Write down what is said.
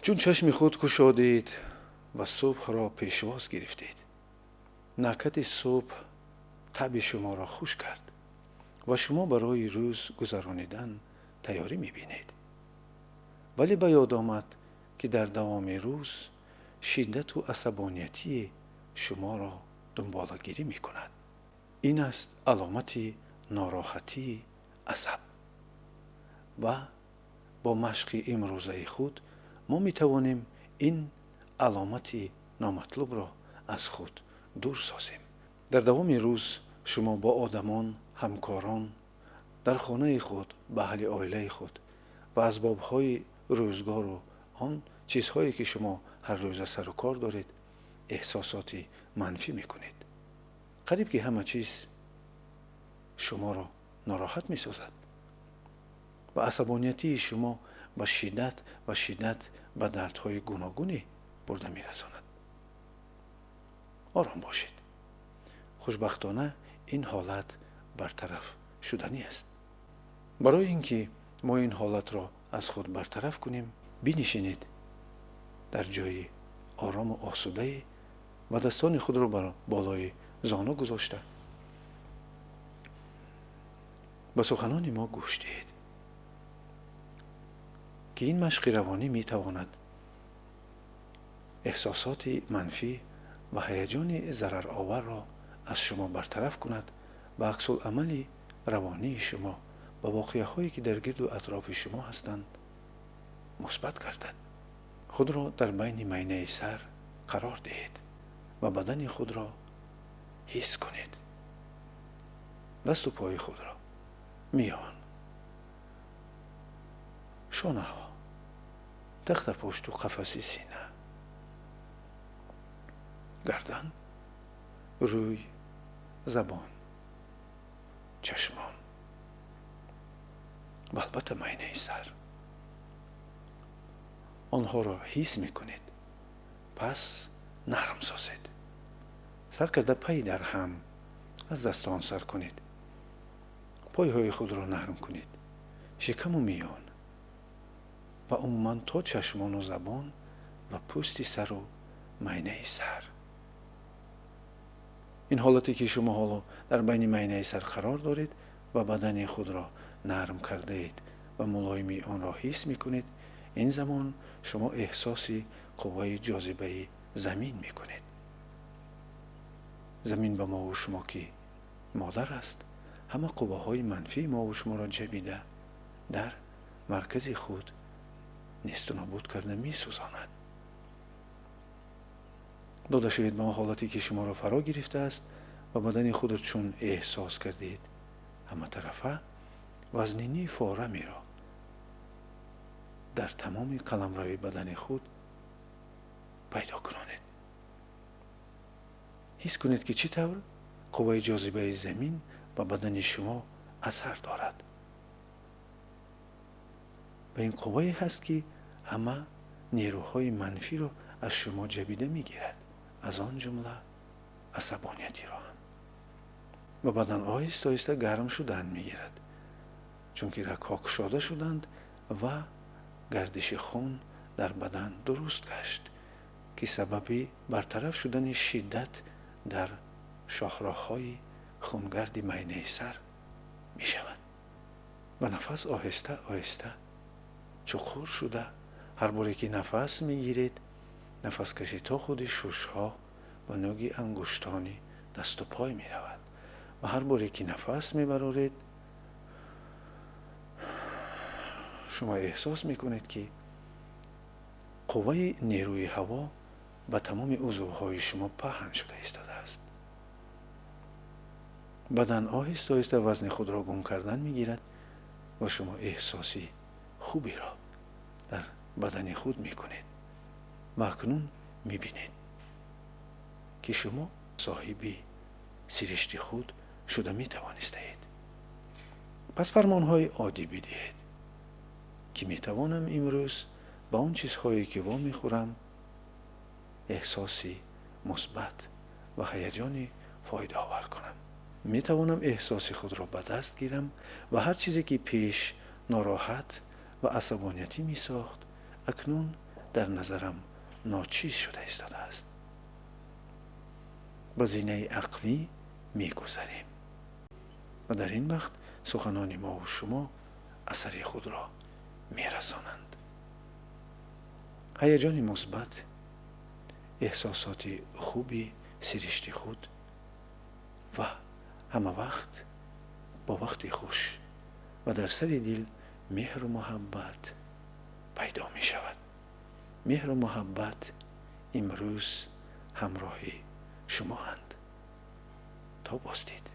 Чун чашми худ кушодед ва субҳро пешвоз гирифтед, накҳати субҳ таъби шуморо хуш кард ва шумо барои рӯз гузаронидан тайёрӣ мебинед. Вале ба ёд омад, ки дар давоми рӯз шиддату асабониятие шуморо дунболагирӣ мекунад. Ин аст аломати нороҳатии асаб. Ва бо машқи имрӯзаи худ мо метавонем ин аломати номатлубро аз худ дур созем. Дар давоми рӯз шумо бо одамон, ҳамкорон, дар хонаи худ, ба аҳли оилаи худ ва асбобҳои рӯзгору он чизҳое, ки шумо ҳар рӯза сару кор доред, эҳсосоти манфӣ мекунед. Қариб ки ҳама чиз шуморо нороҳат месозад ва асабониятии шумо ба шиддат ва шиддат ба дардҳои гуногуне бурда мерасонад. Ором бошед. Хушбахтона, ин ҳолат бартараф шуданӣ аст. Барои ин ки мо ин ҳолатро аз худ бартараф кунем, бинишинед дар ҷои орому осудае ва дастони худро бар болои зону гузошта, ба суханони мо гӯш диҳед, ки ин машқи равонӣ метавонад эҳсосоти манфӣ ва ҳаяҷони зарароварро аз шумо бартараф кунад ва аксуламали равонии шумо ба воқеаҳое, ки дар гирду атрофи шумо ҳастанд, мусбат гардад. Худро дар байни майнаи сар қарор диҳед ва бадани худро ҳис кунед, дасту пои худро, миён, шонаҳо, тахтапушту қафаси сина, гардан, рӯй, забон, чашмон ва албатта майнаи сар. Онҳоро ҳис мекунед. Пас нарм созед, сар карда пай дар ҳам аз дастон сар кунед, пойҳои худро нарм кунед, шикаму миён ва умуман то чашмону забон ва пӯсти сару майнаи сар. Ин ҳолате, ки шумо ҳоло дар байни майнаи сар қарор доред ва бадани худро нарм кардаед ва мулоимии онро ҳис мекунед, ин замон шумо эҳсоси қувваи ҷозибаи замин мекунед. Замин ба мову шумо, ки модар аст, ҳама қувваҳои манфии мову шуморо ҷабида, дар маркази худ несту нобуд карда месӯзонад. Дода шавед ба он ҳолате, ки шуморо фаро гирифтааст, ва бадани худро чун эҳсос кардед, ҳаматарафа вазнинии форамеро дар тамоми қаламрави бадани худ пайдо кунонед. Ҳис кунед, ки чӣ тавр қувваи ҷозибаи замин ба бадани шумо асар дорад ва ин қуввае ҳаст, ки ҳама нерӯҳои манфиро аз шумо ҷабида мегирад, аз он ҷумла асабониятиро ҳам. Ва бадан оҳиста оҳиста гарм шудан мегирад, чунки рагҳо кушода шуданд ва гардиши хун дар бадан дуруст гашт, ки сабаби бартараф шудани шиддат дар шоҳроҳҳои хунгарди майнаи сар мешавад. Ва нафас оҳиста оҳиста чуқур шуда, ҳар боре ки нафас мегиред, нафаскашӣ то худи шушҳо ва нӯги ангуштони дасту пой меравад ва ҳар боре ки нафас мебароред, шумо эҳсос мекунед, ки қувваи нерӯи ҳаво ба тамоми узвҳои шумо паҳн шуда истодааст. Бадан оҳиста оҳиста вазни худро гум кардан мегирад ва шумо эҳсоси хуберо дар бадани худ мекунед ва акнун мебинед, ки шумо соҳиби сиришти худ шуда метавонистаед. Пас фармонҳои оддӣ бидиҳед, ки метавонам имрӯз ба он чизҳое, ки вомехӯрам, эҳсоси мусбат ва ҳаяҷони фоидаовар кунам. Метавонам эҳсоси худро ба даст гирам ва ҳар чизе, ки пеш нороҳат ва асабониятӣ месохт, акнун Дар назарам ночиз шуда истодааст. Ба зинаи ақлӣ мегузарем ва дар ин вақт суханони мову шумо асари худро мерасонанд. Ҳаяҷони мусбат, эҳсосоти хуби сиришти худ ва ҳама вақт бо вақти хуш ва дар сари дил меҳру муҳаббат пайдо мешавад. Меҳру муҳаббат имрӯз ҳамроҳи шумоанд. То боздид.